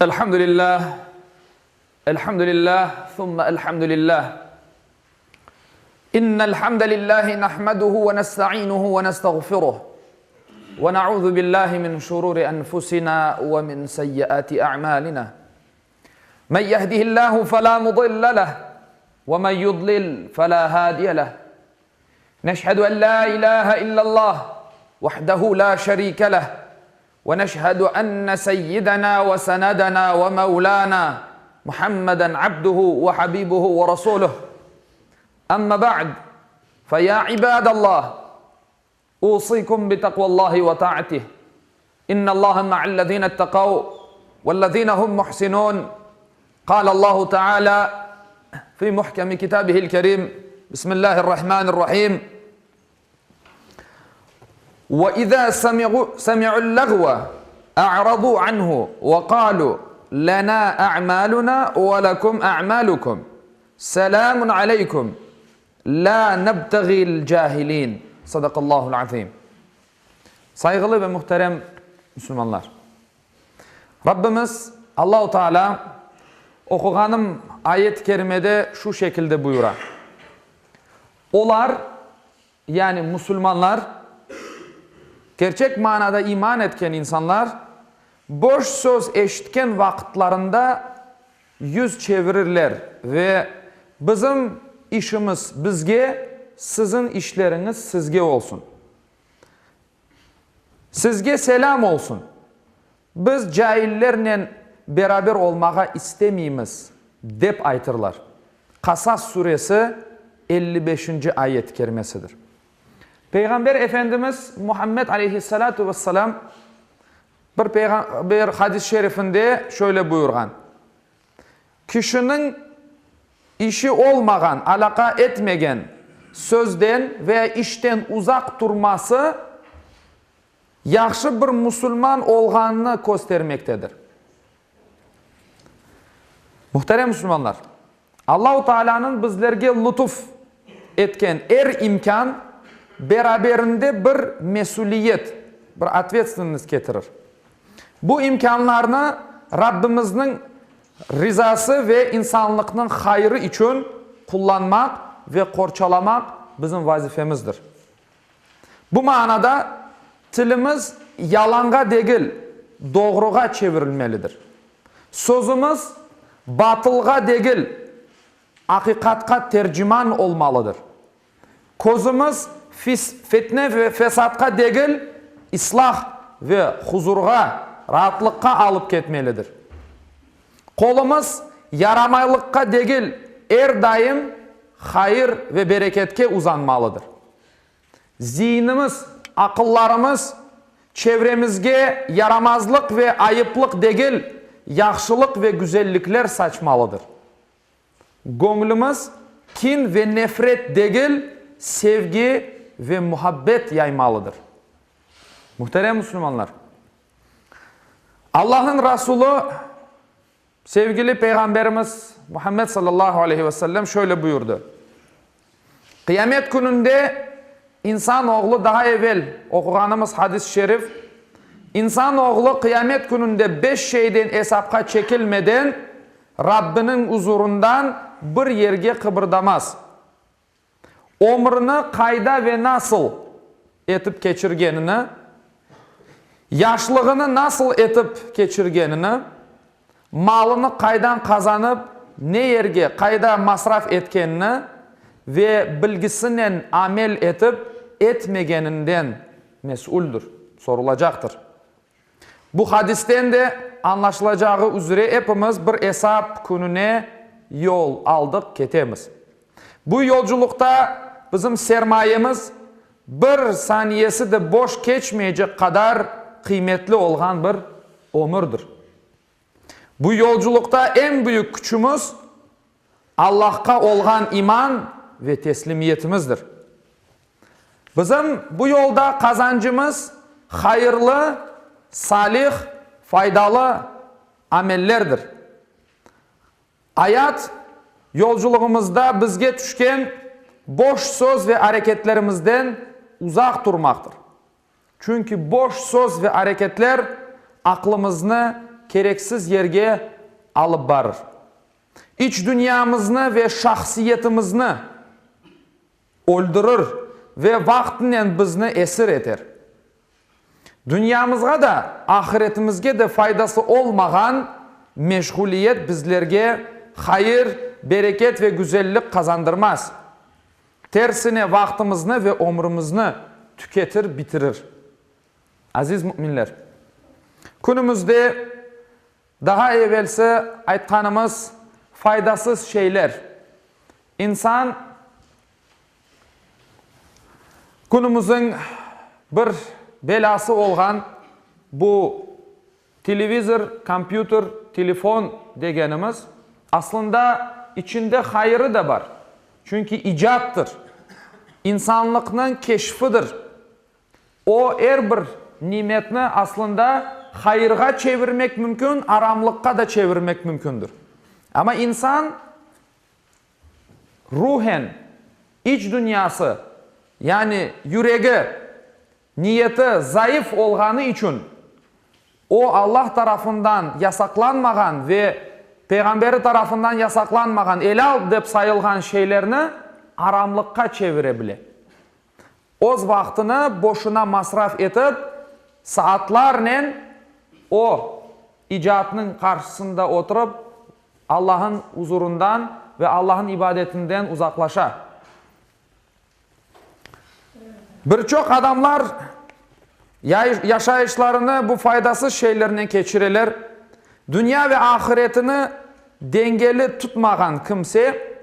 Elhamdülillah, elhamdülillah, thumma elhamdülillah. İnnel hamdelillahi nahmeduhu ve nestainuhu ve nestağfiruh. Ve na'udhu billahi min şururi enfusina ve min seyyiati a'malina. Men yehdihillahu fela mudille leh ve men yudlil fela hadiye leh. Neşhedü en la ilahe illallah vahdehu la şerike leh ve neşhedü enne seyyidena ve senedena ve mevlana Muhammeden abduhu ve habibuhu ve rasuluh. Amma ba'd, fe ya ibadallah, usikum bi takvallahi ve ta'atih. İnnallaha ma'allezine ittekav vellezine hum muhsinun. Kâle Allahu Teala fi muhkemi kitabihil kerim. Bismillahirrahmanirrahim. Ve izâ semi'ul lagve a'radû anhu ve kâlû lenâ a'mâlunâ ve lekum a'mâlukum. Selâmun aleykum. Lâ nebteğil cahilin. Sadakallahul azim. Sayğılı ve muhterem Müslümanlar! Rabbimiz Allahu Teala oquğanım ayet-i kerimede şu şekilde buyura, Olar, yani musulmanlar, kerçek manada iman etken insanlar, boş söz eşitken vaqıtlarında yüz çevirirler ve Bizim işimiz bizge, siziñ işleriñiz sizge olsun. Sizge selâm olsun! Biz caillernen beraber olmağa istemeymiz, dep aytırlar. Qasas suresi, elli beşinci ayet kerimesidir. Peyğamber Efendimiz Muhammed aleyhissalâtu vesselâm bir bir hadis-i şerifinde şöyle buyurğan, Kişiniñ işi olmağan, alâqa etmegen sözden veya işten uzaq turması yahşı bir musulman olğanını köstermektedir. Muhterem musulmanlar! Allahu Taalânıñ bizlerge lütuf etken er imkân beraberinde bir mesüliyet, bir otvetstvennost ketirir. Bu imkânlarnı Rabbimizniñ rizası ve insanlıqnıñ hayırı içün qullanmaq ve qorçalamaq bizim vazifemizdir. Bu manada tilimiz yalanğa degil, doğruğa çevirilmelidir. Sözümiz batılğa degil, aqiqatqa terciman olmalıdır. Közümiz fitne ve fesatqa degil, islah ve huzurğa, raatlıqqa alıp ketmelidir. Qolumız yaramaylıqqa degil, er daim hayır ve bereketke uzanmalıdır. Zeinimiz, aqıllarımız çevremizge yaramazlıq ve ayıplıq degil, yahşılıq ve güzellikler saçmalıdır. Göñlümiz kin ve nefret degil, sevgi ve muhabbet yaymalıdır. Muhterem musulmanlar! Allahnıñ Rasulı, sevgili Peyğamberimiz Muhammed sallallahu aleyhi ve sellem şöyle buyurdı, Qıyamet kününde insan oğlu, daha evel oquğanımız hadis-i şerif, İnsan oğlu qıyamet kününde beş şeyden esapqa çekilmeden Rabbiniñ uzurından bir yerge qıbırdamaz. Ömrüni qayda ve nasıl etip keçirgenini, yaşlığını nasıl etip keçirgenini, malını qaydan qazanıp, ne yerge, qayda masraf etkenini ve bilgisinen amel etip etmegeninden mesüldür, sorulacaqtır. Bu hadisten de añlaşılacağı üzre epimiz bir esap kününe yol aldıq, ketemiz. Bu yolculıqta bizim sermayemiz bir saniyesi de boş keçmeycek qadar qıymetli olğan bir ömürdir. Bu yolculıqta eñ büyük küçümiz Allahqa olğan iman ve teslimiyetimizdir. Bizim bu yolda qazancımız hayırlı, salih, faydalı amellerdir. Ayat yolculığımızda bizge tüşken boş söz ve areketlerimizden uzaq turmaqtır. Çünki boş söz ve areketler aqlımıznı. kereksiz yerge alıp barır. İç dünyamıznı ve şahsiyetimizni öldürir ve vaqtınen bizni esir eter. Dünyamızğa da, ahiretimizge de faydası olmağan meşğuliyet bizlerge hayır, bereket ve güzellik qazandırmaz. Tersine vaqtımıznı ve ömrümizni tüketir, bitirir. Aziz müminler! Künümizde daha evelsi aytqanımız faydasız şeyler insan künümizniñ bir belâsı olğan bu televizor, kompyuter, telefon degenimiz, aslında içinde hayırı da bar, çünki icattır, insanlıqnıñ keşfidir. O, er bir nimetni aslında hayırğa çevirmek mümkün, aramlıqqa da çevirmek mümkündir. Amma insan ruhen, iç dünyası, yani yüregi, niyeti zayıf olğanı içün, o, Allah tarafından yasaqlanmağan ve Peyğamberi tarafından yasaqlanmağan, elâl dep sayılğan şeylerni aramlıqqa çevire bile. Öz vaqtını boşuna masraf etip, saatlarnen o, icatnıñ qarşısında oturıp, Allah'ın uzurından ve Allah'ın ibadetinden uzaqlaşa. Bir çoq adamlar yaşayışlarını bu faydasız şeylernen keçireler. Dünya ve ahiretini dengeli tutmağan kimse,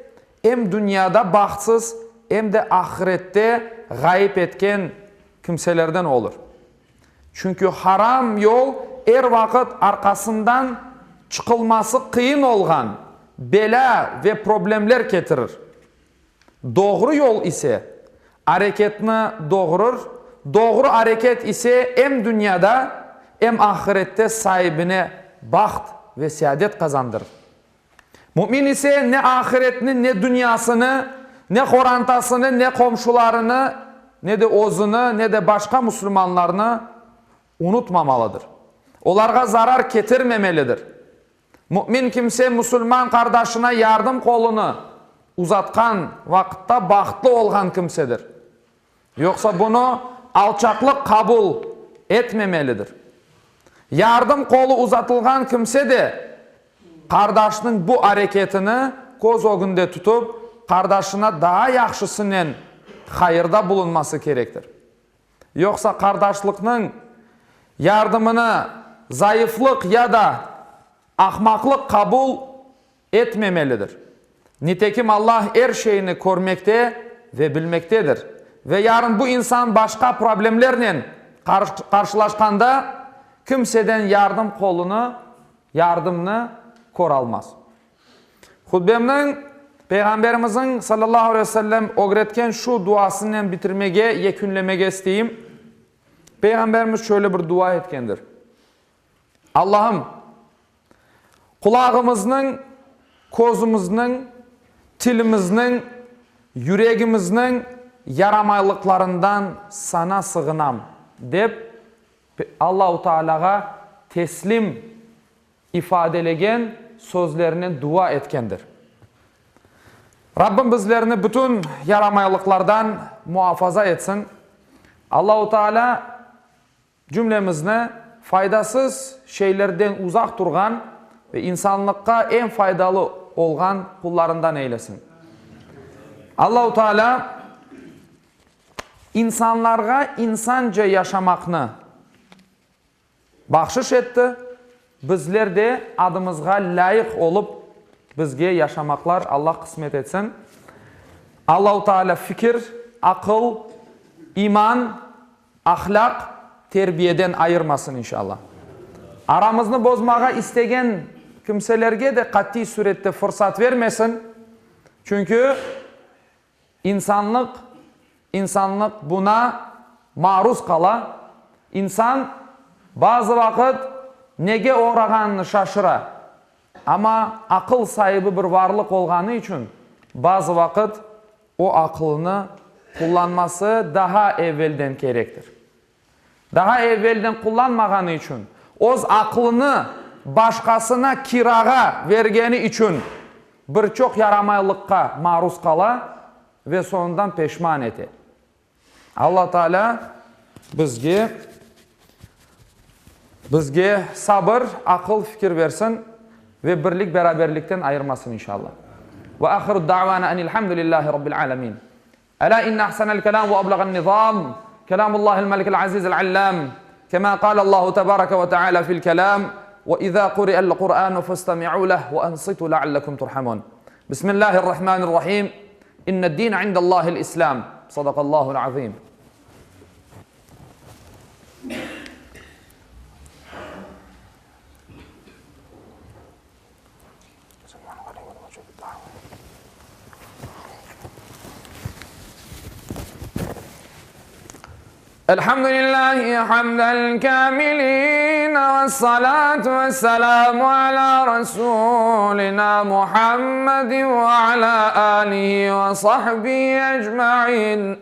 em dünyada bahtsız, em de ahirette ğayıp etken kimselerden olur. Çünki haram yol er vaqıt arqasından çıqılması qıyın olğan belâ ve problemler ketirir. Doğru yol ise areketni doğurır, doğru areket ise em dünyada, em ahirette saibine baht ve seadet qazandırır. Mümin ise ne ahiretni, ne dünyasını, ne qorantasını, ne qomşularını, ne de özüni, ne de başqa musulmanlarnı unutmamalıdır. Olarğa zarar ketirmemelidir. Mümin kimse musulman qardaşına yardım qolunı uzatqan vaqıtta bahtlı olğan kimsedir. Yoqsa bunı alçaqlıq qabul etmemelidir. Yardım qolu uzatılğan kimse de qardaşnıñ bu areketini köz ögünde tutıp, qardaşına daa yahşısınen hayırda bulunması kerektir. Yoqsa qardaşlıqnıñ yardımını zayıflıq ya da ahmaqlıq qabul etmemelidir. Nitekim Allah er şeyni körmekte ve bilmektedir. Ve yarın bu insan başqa problemlernen qarşılaşqanda kimseden yardım qolunı, yardımnı köralmaz. Hutbemniñ Peyğamberimizniñ, sallallahu aleyhi ve sellem, ögretken şu duasınen bitirmege, yekünlemege isteyim. Peyğamberimiz şöyle bir dua etkendir. Allahım, qulağımıznıñ, közümizniñ, tilimizniñ, yüregimizniñ yaramaylıqlarından Saña sığınam, dep, Allahu Tealâğa teslim ifadelegen sözlerinen dua etkendir. Rabbim bizlerni bütün yaramaylıqlardan muafaza etsin. Allahu Tealâ Cümlemizni faydasız şeylerden uzaq turğan ve insanlıqqa eñ faydalı olğan qullarından eylesin. Allahu Teala insanlarğa insanca yaşamaqnı bahşış etti, bizler de adımızğa lâyıq olıp bizge yaşamaqlar Allah qısmet etsin. Allahu Teala fikir, aqıl, iman, Ahlâq terbiyeden ayırmasın inşallah. Aramıznı bozmağa istegen kimselerge de qatiy sürette fırsat vermesin, çünki insanlıq insanlıq buna maruz qala, insan bazı vaqıt nege oğrağanını şaşıra, amma aqıl saibi bir varlıq olğanı içün bazı vaqıt O aqılını qullanması daha evvelden kerektir. Daha evvelden qullanmağanı içün, öz aqlını. Başqasına kirağa vergeni içün bir çoq yaramaylıqqa maruz qala ve soñundan peşman ete. Alla Taalâ bizge bizge sabır, aqıl, fikir versin ve birlik-beraberlikten ayırmasın inşalla. Ve ahiru da'vana enilhamdülillahi rabbil alemin. Elâ inne ahsenel kelâm ve eblağen nizâm, kelâmullâhil melikil azîzil allâm, kemâ kâlellâhu tebâreke ve teâlâ fil kelâm, ve izâ kuri'el Kur'ânu festemi'û leh ve ansitû leallekum turhamûn. Bismillâhirrahmânirrahîm. İnned-dîne indellâhil İslâm. Sadakallâhul azîm. Elhamdülillahi hamdel kamilin ve salatu ve selamu ala Resulina Muhammedin ve ala alihi ve sahbihi ecmain.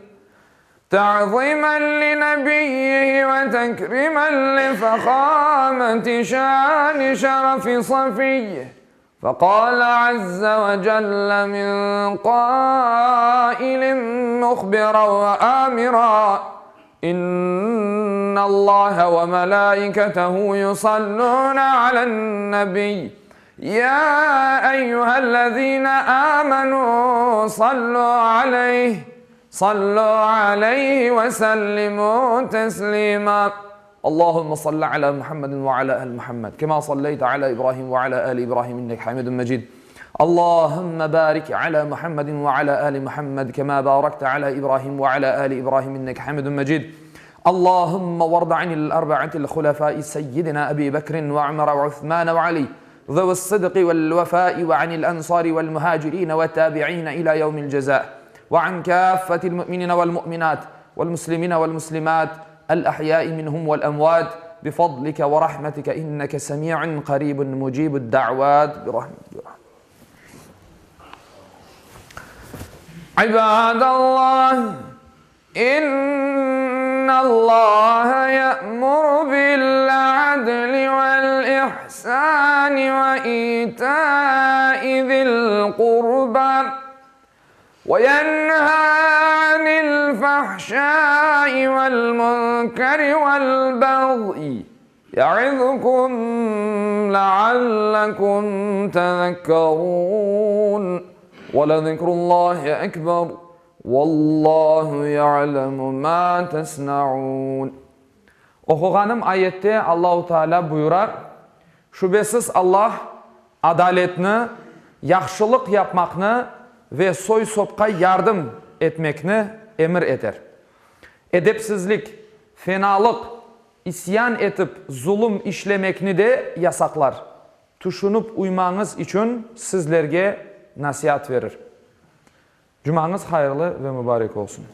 Ta'zimen li nebiyyihi ve tekrimen li fehameti şani şerefi safiyyih. Feqâle azze ve celle min qâilin muhbiran ve âmiran, İnnallâhe ve melâiketehu yusallûne alen-nebiy, yâ eyyühellezîne âmenû sallû aleyh, sallû aleyhi ve sellimû teslîmâ. Allahümme salli ala Muhammedin ve ala ali Muhammed, kema salleyte ala İbrahim ve ala ali İbrahim inneke hamidun mecid. Allahümme barik ala Muhammedin ve ala ali Muhammed, kema barakte ala İbrahim ve ala ali İbrahim inneke hamidun mecid. Allahümme varda anil arba'atil hulefai seyyidina Ebi Bekrin ve Ömer ve Uthman ve Ali, zevi's sıdqi vel vefai ve anil ensari vel muhacirine ve tabi'ine ila yevmil ceza. Ve an kâffetil müminine vel müminat vel muslimine vel muslimat el ahyai minhum vel emvat bifadlike ve rahmetike inneke semi'un qaribun mucibud da'vat bi rahmetike. İbadallah, İnnallâhe ye'muru bil adli vel ihsani ve itâi zil qurba ve yenhâ anil fahşâi vel munkeri vel bagyi ye'izukum leallekum tezekkerûn. Ve lezikrullâhi ekber. Vallahu ya'lemu ma tesnaun. Oquğanım ayette Allahu Teala buyura, Şübesiz Allah adaletni, yahşılıq yapmaqnı ve soy-sopqa yardım etmekni emir eter. Edepsizlik, fenalıq, isyan etip zulum işlemekni de yasaqlar. Tüşünip uymañız içün sizlerge nasiat verir. Cumañız hayırlı ve mübarek olsun!